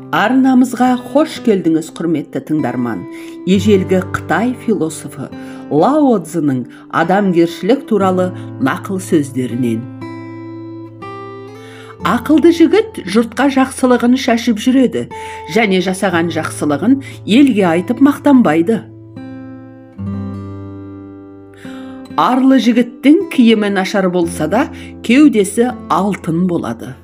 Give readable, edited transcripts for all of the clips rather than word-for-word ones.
Арнамызға хош келдіңіз, құрметті тыңдарман. Ежелгі Қытай философы Лао Цзының адамгершілік туралы нақыл сөздерінен. Ақылды жігіт жұртқа жақсылығын шашып жүреді, және жасаған жақсылығын елге айтып мақтанбайды. Арлы жігіттің киімі нашар болса да, кеудесі алтын болады.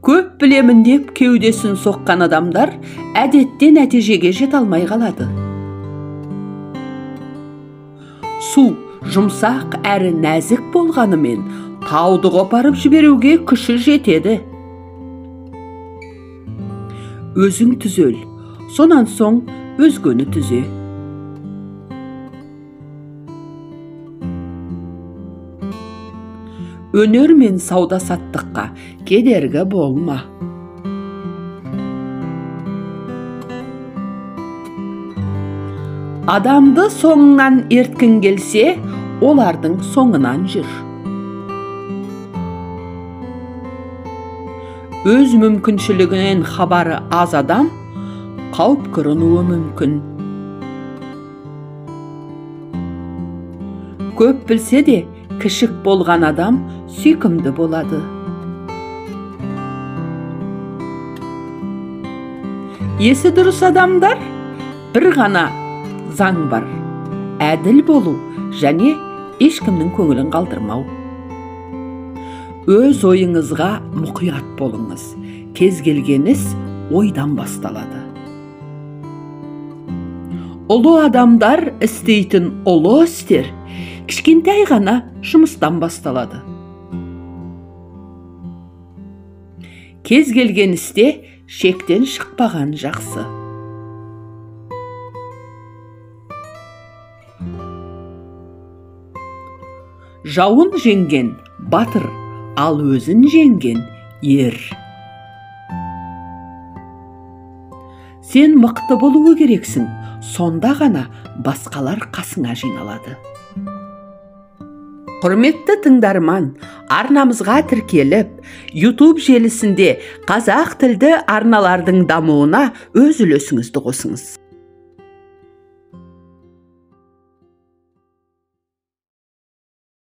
Көп білемін деп кеудесін соққан адамдар әдетте нәтижеге жете алмай қалады. Су жұмсақ әрі нәзік болғанымен тауды қопарып жіберуге күші жетеді. Өзің түзел, сонан соң өзгені түзе. Өнер мен сауда саттыққа кедергі болма. Адамды соңынан ерткің келсе, олардың соңынан жүр. Өз мүмкіншілігінен хабары аз адам қауіпке ұрынуы мүмкін. Көп білсе де, кішік болған адам сүйкімді болады. Есі дұрыс адамдар бір ғана заң бар: әділ болу және ешкімнің көңілін қалдырмау. Өз ойыңызға мұқият болыңыз. Кез келген іс ойдан басталады. Ұлы адамдар істейтін ұлы істер кішкентай ғана жұмыстан басталады. Кез келген істе шектен шықпаған жақсы. Жауын жеңген батыр, ал өзін жеңген ер. Сен мықты болуы керексің, сонда ғана басқалар қасыңа жиналады. Құрметті тыңдарман, арнамызға тіркеліп, YouTube желісінде қазақ тілді арналардың дамуына өз үлесіңізді қосыңыз.